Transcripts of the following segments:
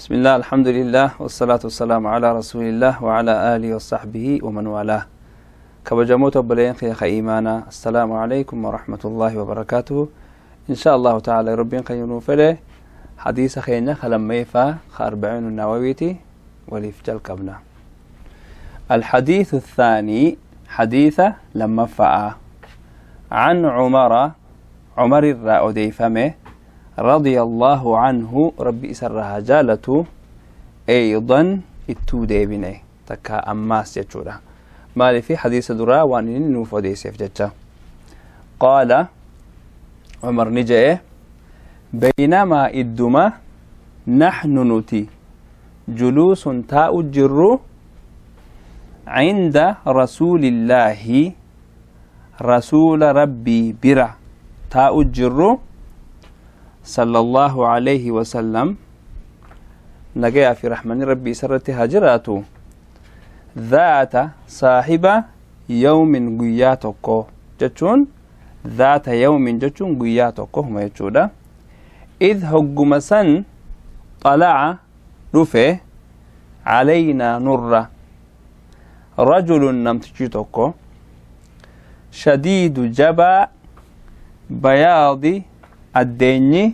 بسم الله، الحمد لله، والصلاة والسلام على رسول الله وعلى آله وصحبه ومن والاه. كبجموت وبلين خيخ إيمانا، السلام عليكم ورحمة الله وبركاته. إن شاء الله تعالى ربين خيونو فله حديث خينا خلميفا خأربعين النوويتي وليفجل قبنا. الحديث الثاني حديث لما فاء عن عمر، عمر الرأوديفمه رضي الله عنه ربي إسرها جالته أيضا التوديبني تكا أماس يجورا مالي في حديث درا وانين نوفو ديسيف جتا. قال عمر نجئ: بينما إدما نحن نتي جلوس تاء الجر عند رسول الله رسول ربي برا تاء الجر صلى الله عليه وسلم نجا في رحمن ربي سرت هاجراته ذات صاحبة يوم قياتكو جتون ذات يوم جتون قياتكو هم يجودا إذ هجمسا طلع رفه علينا نرة رجل نمتجتكو شديد جبا بياض الديني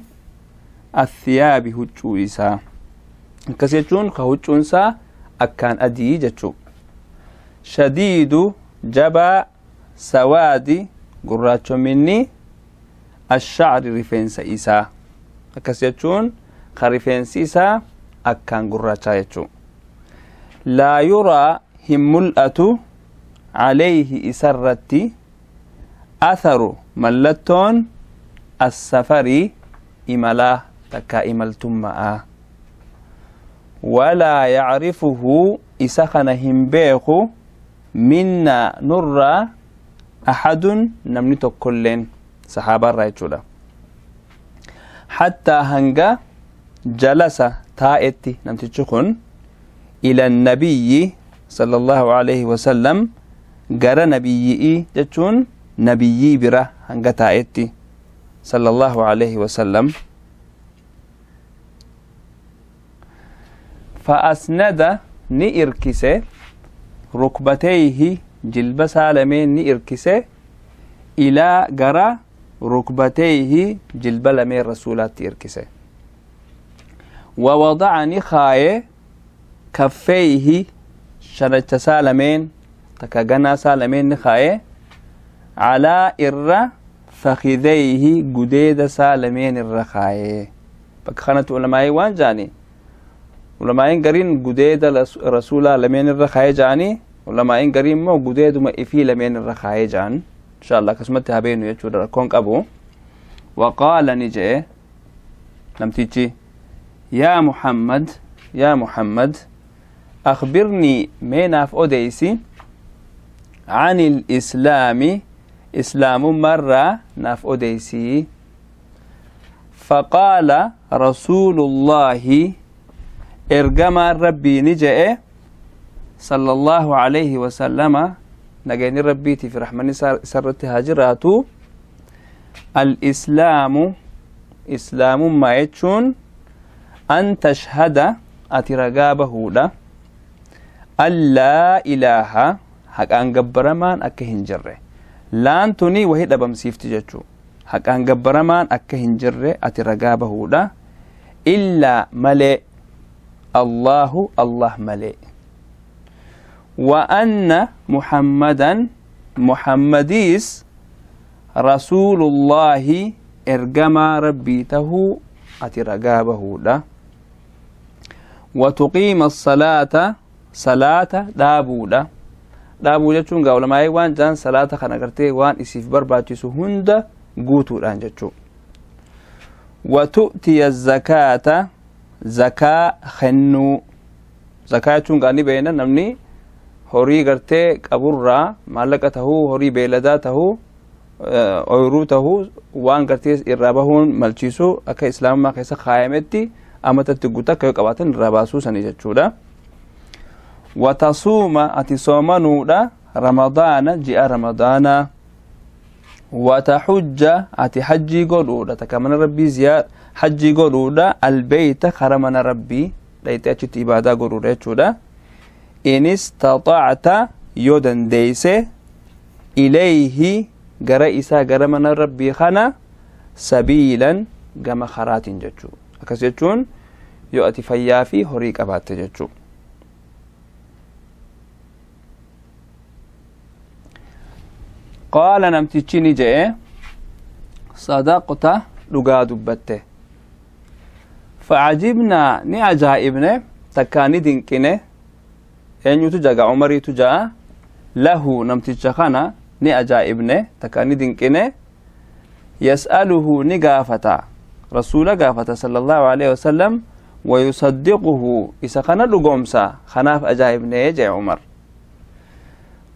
الثياب هجو إسا كسيتون كهجونسا أكان أدي جتشو شديد جبا سواد قراتشو مني الشعر رفنس إسا كسيتون خرفنس إسا أكان قراتشا يتشو لا يرى هملأة عليه إسرتي أثر ملتون السفر إملا تكا إملتما ولا يعرفه إسخن همبيخ منا نرى أحد نمني كلين صحابة الرأيتشولا حتى هنجا جلس تائتي نمتشخن إلى النبي صلى الله عليه وسلم جرى نبيي جتشون نبيي برا هنجا تائتي صلى الله عليه وسلم. فأسند نئركسه ركبتيه جلب سالمين نئركسه إلى جرى ركبتيه جلب لمين رسولات إركسه ووضع نخايه كفيه شرج سالمين تكجنا سالمين نخايه على إرّ فخذيه جديد سالمين الرخاية. بكخانة علماء وان جاني علماء قرين جديد رسول لمن الرخاية جاني علماء قرين مو جديد ما إفي لمن الرخاية جان إن شاء الله كسمتها بينه يجور ركونك أبو. وقال نجي لم تيجي يا محمد يا محمد أخبرني من أف أوديسي عن الإسلام إسلام مرة ناف أوديسي. فقال رسول الله إرجما ربي نجأ صلى الله عليه وسلم نجاني ربي في رحمن سرت هاجراتو الإسلام إسلام ما يتشون أن تشهد أترقابه لا ألا إله حق أن جبرمان أكهنجره لان توني وهي دبم سيفتي جتشو حق أن جبرمان أكهنجره أترقابه لا إلا ملئ الله الله ملئ وأن محمدا محمديس رسول الله إرجما ربيته أترقابه لا وتقيم الصلاة صلاة دابولا دابو جتشون قاولا ما يوان جان صلاة خنقرتي وان إسيف برباتيسو هند قوتو الآن جتشو وتؤتي الزكاة زكاة خنو زكاة جتشون قاني بينا نمني هوري قرتي قبرة مالكته هوري بيلداته أوروته وان قرتي إرابهون مالچيسو أكا إسلام ما كيسا خايمتي أما تتقوتا كيو قباتن رباسو سني جتشو دا وتصوم أتصومنو دا رمضان جاء رمضان وتحج أتحجي قولو دا تكمن ربي زيار حجي قولو دا البيت خرمنا ربي Dhayxee achitti ibaadaa godhuudha jechuudha. In istaxacta, yoo dandeeyse, ilayhi, gara isaa, gara mana Rabbii kana, sabiilan, gama karaatiin jechuu. Akkas jechuun yoo ati fayyaa fi horii qabaatte jechuu. Qaala, namtichi ni je'e: sadaqta, dhugaa dubbatte. Facajibnaa, ni ajaa'ibne, takkaa ni dinqine. Eenyutu jaga? Umariitu ja'a. Lahu, namticha kana ni ajaa'ibne, takkaa ni dinqine. Yas'aluhu, ni gaafata, Rasuula gaafata sala Allahu alaihi wasalam, wayusaddiquhu, isa kana dhugoomsa. Kanaaf ajaa'ibne jee Umar.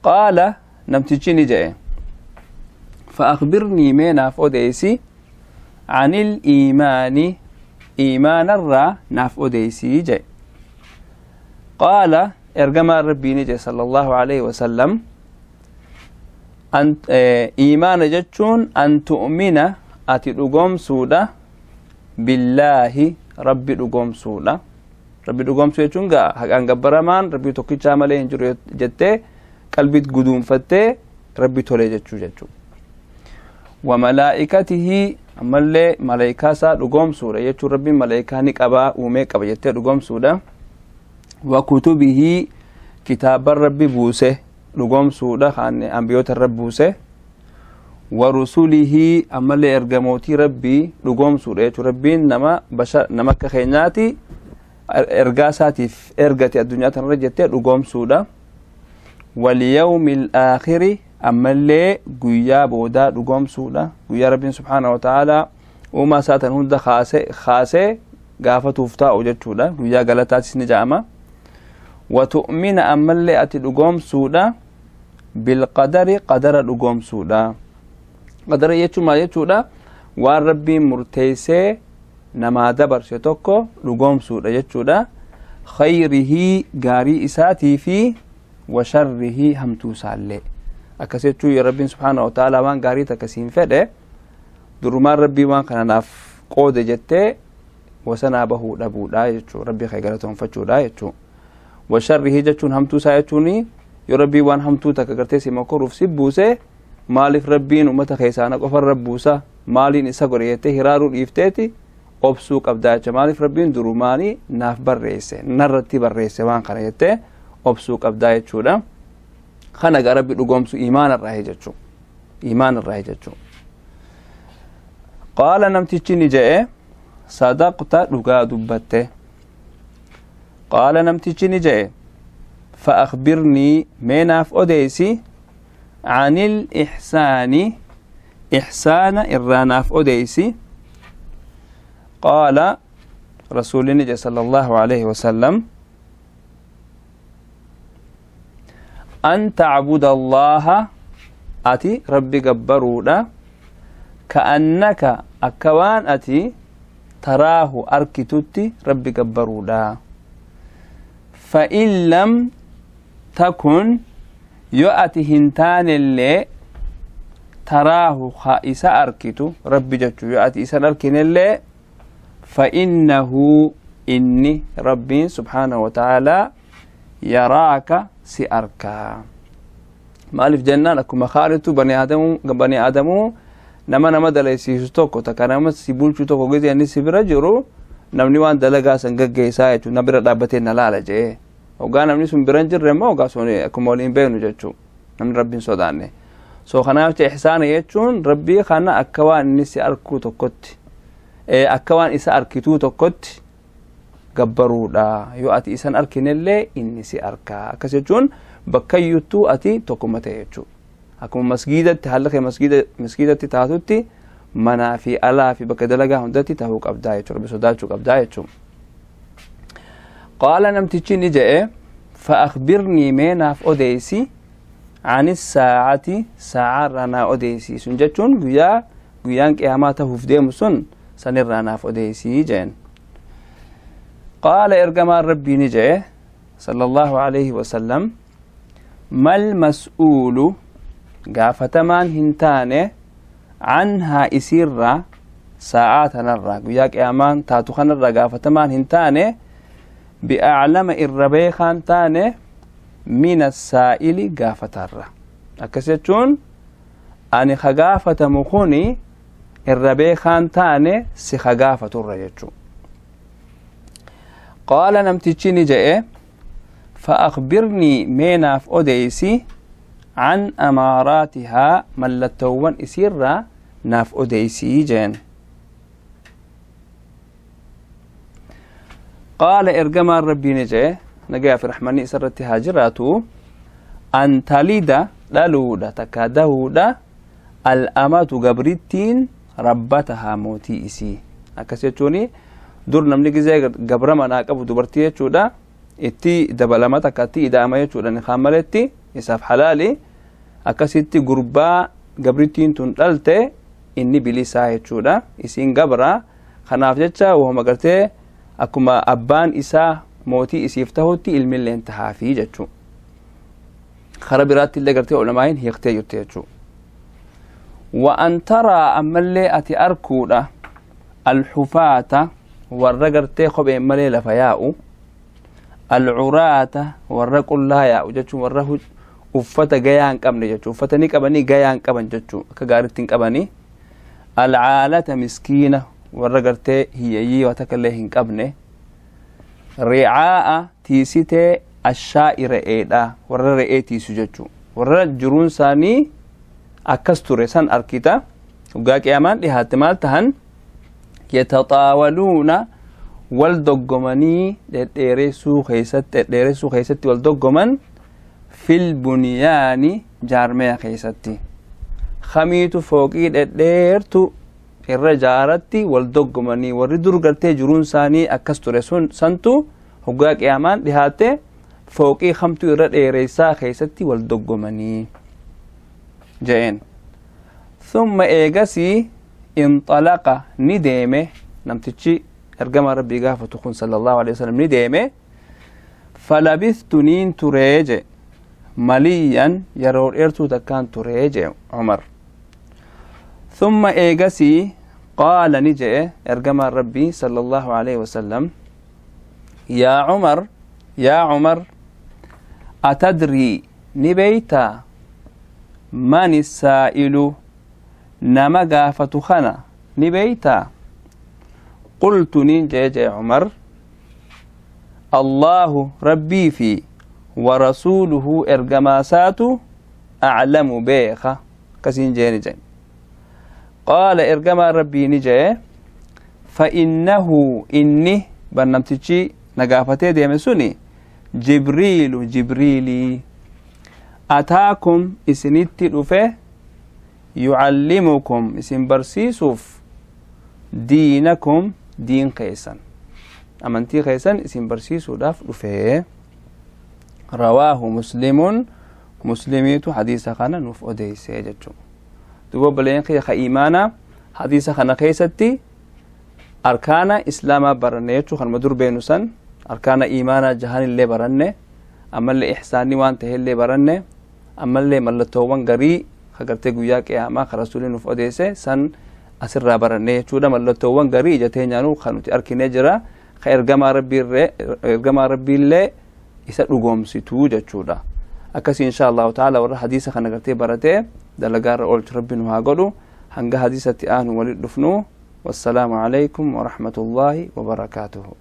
Qaala, namtichi ni je'e: فأخبرني, mee naaf odeeysi, عن الإيمان, إيمان الرا naaf odeeysi je. قال, ergamaan Rabbii ni je صلى الله عليه وسلم: إيمان jechuun أن تؤمن, ati dhugoomsuudha, بالله, Rabbi dhugoomsuudha. Rabbi dhugoomsuu jechuun gaa haqaan gabbaramaan Rabbii tokkichaa malee hin jiru jettee qalbiit guduunfattee Rabbi tole jechuu. وملائكته, ammallee malaayikaa isaa dhugoomsuudha jechuun Rabbiin malaayikaa ni qabaa, uumee qaba jettee dhugoomsuudha. وكتبه, kitaaban Rabbi buuse dhugoomsuudha, kan ambiyoota irra buuse. ورسله, ammallee ergamootii Rabbii dhugoomsuudha jechuun Rabbiin nama bashar, nama akka keenyaati, ergaa isaatiif ergate addunyaa tanarra jettee dhugoomsuudha. واليوم الآخر, ammallee guyyaa boodaa dhugoomsuudha, guyyaa Rabbiin سبحانه وتعالى uumaa isaatan hunda kaasee gaafatuuf taa'u jechuudha. Guyyaa galataatis ni ja'ama. وتؤمن, ammallee ati dhugoomsuudha, بالقدر, qadara dhugoomsuudha. Qadara jechuun maal jechuudha? Waan Rabbiin murteeysee namaa dabarse tokko dhugoomsuudha jechuudha. خيره, gaarii isaatii fi, وشره, hamtuu isaallee. Akkas jechuu yoo Rabbiin سبحانه وتعالى waan gaarii takka siin fedhe, durumaan Rabbii waan kana naaf qoode jettee wasanaa bahuu dhabuudha jechuu, Rabbii kee galatoonfachuudha jechuu. وشره jechuun hamtuu isaa jechuun yoo Rabbii waan hamtuu takka gartee si mokoruuf si buuse, maaliif Rabbiin ummata keessaana qofarra buusa, maaliin isa godhe jettee hiraaruu dhiifteeti obsuu qabdaa jecha. Maaliif Rabbiin durumaanii naaf barreesse, narratti barreesse waan kana jettee obsuu qabdaa jechuudha. Kana gaa Rabbi dhugoomsu imaana irraa jechuu, imaana irraa jechuu. Qaala, namtichi ni je'e: sadaqta, dhugaa dubbatte. Qaala, namtichi ni je'e: فأخبرني, mee naaf odeeysi, عن الإحسان, إحسان irraa naaf odeeysi. قال, rasuulli ni jedhe صلى الله عليه وسلم: أن تعبد الله, ati Rabbi gabbaruudha, كأنك, akka waan ati, تراه, arkitutti Rabbi gabbaruudha. فإن لم تكن, yoo ati hin taanellee, تراه, ka isa arkitu, Rabbi jechu, yoo ati isan arkinellee, فإنه, inni Rabbiin سبحانه وتعالى, يراك, si arkaa. Maaliif jennaan, akkuma kaalitu bani aadamuu nama dalaysiisu tokko, takka nama si bulchu tokko, gizee inni si bira jiru namni waan dalagaa san gaggeessaa jechuun na bira dhaabbatee na laala jee. Hoggaa namni sun bira hin jirre immoo hoggaa sun akkuma waliin beeknu jechuu, namni Rabbiin sodaanne. So kanaaf ihsaana jechuun Rabbii kana akka waan inni si arkuu tokkotti, akka waan isa arkituu tokkotti gabbaruudha. Yoo ati isan arkinellee inni si arkaa. Akkas jechuun bakka iyyuttuu ati tokkuma ta'e jechuu. Akkuma masgiidatti haalli kee masgiidatti taatutti manaa fi alaa fi bakka dalagaa hundatti ta'uu qabdaa jechuudha. Rabbi sodaachuu qabdaa jechuudha. Qaala, namtichi ni je'e: فأخبرني, mee naaf odeeysi, عن الساعة, saa'aarraa naa odeeysi. Sun jechuun guyyaan qiyaamaa tahuuf deemu sun, sanirraa naaf odeeysii jeen. Qaala, ergamaan Rabbii ni je'e صلى الله عليه وسلم: ما المسؤول, gaafatamaan hin taane, عنها, isiirraa, sa'aa tanarraa, guyyaa qiyaamaan taatu kanarraa gaafatamaan hin taane, Bi'aclama irra beekaan taane min assaa'ili gaafatarra. Akkas jechuun ani ka gaafatamu kuni irra beekaan taane si ka gaafaturra jechuu. Qaala namtichi ni je'e فأخبرني ميناف أوديسي عن أماراتها ملتوان إسيرا ناف أوديسي جين. قال إرجما ربي نجي نجا في رحمني سرت هاجراتو أن تلد لالودا تكادهودا الأمة جبرتين ربتها موتي إسي. أكسيتوني دور نملك زي جبرما ناقب دبرتيه شودا itti dabalama takka itti ida'ama jechuudha ni maletti isaaf halaali. Akkasitti gurbaa gabrittiin tun dhalte inni bilisaa jechuudha, isiin gabra. Kanaaf jecha wahuma gartee akkuma abbaan isaa mootii isiif tahutti ilmilleen tahaafii jechuu. Kara biraatti illee gartee ulamaayin hiiktee jirti jechuu. Wa an taraa ammallee ati arkuudha alxufaata warra gartee kopheen malee lafa yaa'u, alcuraata warra qullaa yaa'u jechuun warra uffata gayaa hin qabne jechuu, uffata ni qabanii gayaa hin qaban jechuu, akka gaariitti hin qabanii. Alcaalata miskiina warra gartee hiyyeeyyii waa takka illee hin qabne. Ricaa'a tiisitee ashaa'i re'eedha warra re'ee tiisu jechuu, warra jiruun isaanii akkas ture san arkita. Waggaa qiyaamaan dhihaatte maal tahan? Yataxaawaluuna wal doggomanii dhedheeressuu keessatti wal doggoman fil bunyaani jaarmaya keessatti kamiitu fooqii dhedheertu irra jaaratti wal doggomanii warri dur gartee jiruun isaanii akkas ture sun santu hoggaa qiyaamaan dhihaatte fooqii kamtu irra dheeressaa keessatti wal doggomanii je'een. Thumma eegasii inxalaqa ni deeme namtichi ergama rabbii gaafatu kun sallallahu alaihi wasallam ni deeme. Falabithtu niin turee je maliyan yeroo dheertuu takkaan turee je Umar. Thumma eegasii qaala ni je'e ergama rabbii sallallahu alaihi wasallam yaa Umar, yaa Umar, atadrii ni beeytaa man saa'ilu nama gaafatu kana ni beeytaa? قلت نين جي عمر الله ربي في ورسوله إرجماسات أعلم بيخة كسين جي نجي. قال إرجما ربي نجي فإنه إني برنامتشي نقافتي ديمسوني جبريل جبريلي أتاكم إسنتي رفه يعلمكم إسن برسيسوف دينكم دين قيسا أمنتي قيسا اسم برسيسو داف رفه. رواه مسلم مسلميتو حديث خانا نوف أديسي جتشو. دوبا بلين خي إيمانا حديث خانا قيستي أركان إسلاما برنيتو خان مدور بينوسن أركان إيمانا جهان اللي برنة، أما اللي إحساني وان تهي اللي برنة، أما اللي ملتوان غري خقرتي قوياك إياما خرسولي نوف أديسي سن asirraa barannee jechuudha. Mallattoowwan garii ija teenyaanuu kan nuti arginee jira ka ergamaa rabbiillee isa dhugoomsituu jechuudha. Akkasii insha Allahu ta'ala warra hadiisa kana gartee baratee dalagaarra oolchu rabbi nu haa godhu. Hanga hadiisatti aanu walitti dhufnu. Wassalaamu alaykum wa rahmatullaahi wa barakaatuhu.